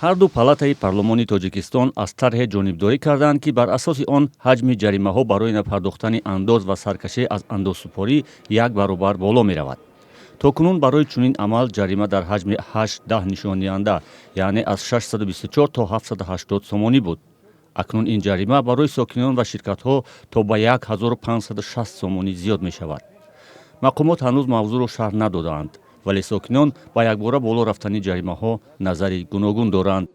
Ҳарду палатаи парлумони Тоҷикистон аз тарҳе ҷонибдорӣ карданд, ки бар асоси он ҳаҷми ҷаримаҳо барои напардохтани андоз ва саркашӣ аз андозсупорӣ як баробар боло меравад. То кунун барои чунин амал ҷарима дар ҳаҷми 8-10 нишондиҳанда, яъне аз 624 то 780 сомонӣ буд. Акнун ин ҷарима барои сокинон ва ширкатҳо то ба 1560 сомонӣ зиёд мешавад. Мақомот ҳанӯз мавзӯъро шарҳ надодаанд, вале сокинон ба якбора боло рафтани ҷаримаҳо назари гуногун доранд.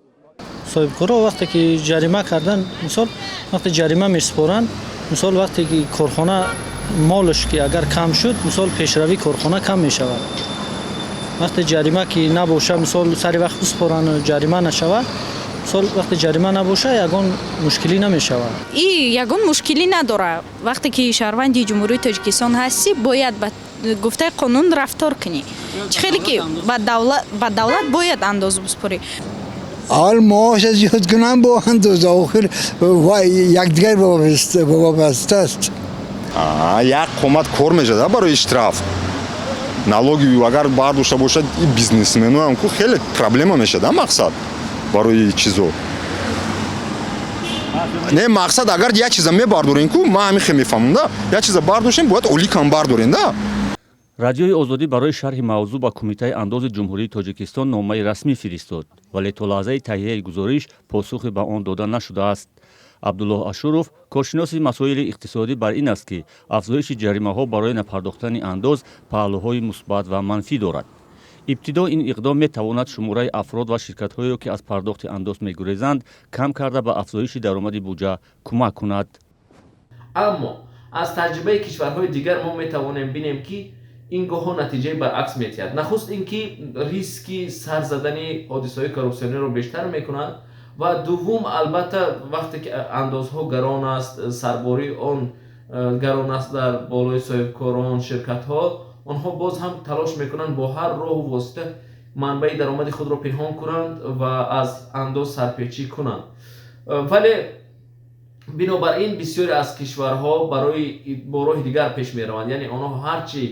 Соҳибкорҳо вақте ки ҷарима кардан, мисол, вақте ҷарима месупоранд, мисол, вақте ки корхона молаш ки агар кам шуд, мисол, пешравии корхона кам мешавад. Вақте ҷарима ки набоша, мисол, сари вақт бисупоранд, ҷарима нашавад, мисол, вақте ҷарима набоша, ягон мушкилӣ намешавад. И ягон мушкилӣ надорад. Вақте ки шаҳрванди Ҷумҳурии Тоҷикистон ҳастӣ, бояд ба гуфтаи қонун рафтор кунӣ. Чӣ хеле ки ба давлат бояд андоз бисупорӣ. Аввал маоша зиёд кунам бо андоза, охир якдигар вобаста аст. Як қомат кор мешавад барои штраф, налоги агар бардошта бошад, бизнесменоам ку хеле проблема мешавад. Мақсад барои чизо не, мақсад, агар як чиза мебардорем ку, ман ҳамин хел мефаҳмам да, як чиза бардоштем, бояд оликам бардорем да. Радиои Озодӣ барои шарҳи мавзӯъ ба Кумитаи андози Ҷумҳурии Тоҷикистон номаи расмӣ фиристод, вале то лаҳзаи таҳияи гузориш посухе ба он дода нашудааст. Абдуллоҳ Ашуров, коршиноси масоили иқтисодӣ, бар ин аст, ки афзоиши ҷаримаҳо барои напардохтани андоз паҳлӯҳои мусбат ва манфӣ дорад. Ибтидо ин иқдом метавонад шумораи афрод ва ширкатҳоеро, ки аз пардохти андоз мегурезанд, кам карда, ба афзоиши даромади буҷа кӯмак кунад. Аммо аз таҷрибаи кишварҳои дигар мо метавонем бинем, ки ин гоҳҳо натиҷаи баръакс метиҳад. Нахуст ин ки риски сар задани ҳодисаҳои коррупсиониро бештар мекунад ва дуввум, албатта, вақте ки андозҳо гарон аст, сарбории он гарон аст дар болои соҳибкорон, ширкатҳо, онҳо боз ҳам талош мекунанд бо ҳар роҳу восита манбаи даромади худро пинҳон кунанд ва аз андоз сарпечӣ кунанд. Вале бинобар ин бисёре аз кишварҳо барои бо роҳи дигар пеш мераванд, яъне онҳо ҳарчи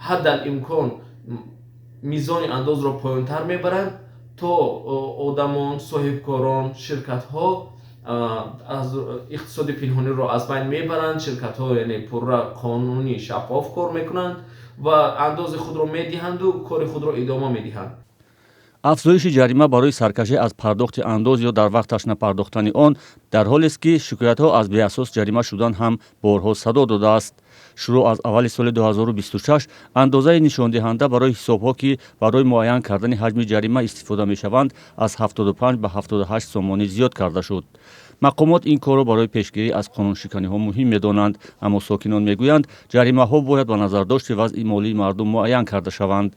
ҳаддал имкон мизони андозро поёнтар мебаранд, то одамон, соҳибкорон, ширкатҳо аз иқтисоди пинҳониро аз байн мебаранд. Ширкатҳо, яъне, пурра қонунӣ, шаффоф кор мекунанд ва андози худро медиҳанду кори худро идома медиҳанд. Афзоиши ҷарима барои саркашӣ аз пардохти андоз ё дар вақташ напардохтани он дар ҳолест, ки шикоятҳо аз беасос ҷарима шудан ҳам борҳо садо додааст. Шурӯъ аз аввали соли 2026 андозаи нишондиҳанда барои ҳисобҳо, ки барои муайян кардани ҳаҷми ҷарима истифода мешаванд, аз 75 ба 78 сомонӣ зиёд карда шуд. Мақомот ин корро барои пешгирӣ аз қонуншиканиҳо муҳим медонанд, аммо сокинон мегӯянд, ҷаримаҳо бояд ба назардошти вазъи молии мардум муайян карда шаванд.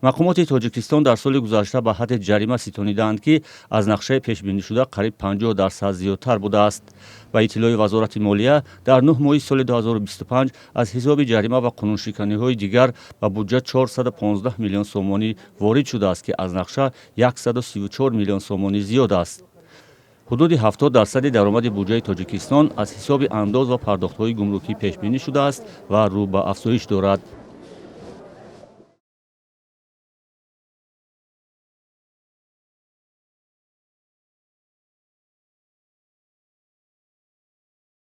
Мақомоти Тоҷикистон дар соли гузашта ба ҳадде ҷарима ситонидаанд, ки аз нақшаи пешбинишуда қариб 50% зиёдтар будааст. Ба иттилои Вазорати молия, дар 9 моҳи соли 2025 аз ҳисоби ҷарима ва қонуншиканиҳои дигар ба буҷа 415 миллион сомонӣ ворид шудааст, ки аз нақша 134 миллион сомонӣ зиёд аст. Ҳудуди 70 дарсади даромади буҷаи Тоҷикистон аз ҳисоби андоз ва пардохтҳои гумрукӣ пешбинӣ шудааст ва рӯ ба афзоиш дорад.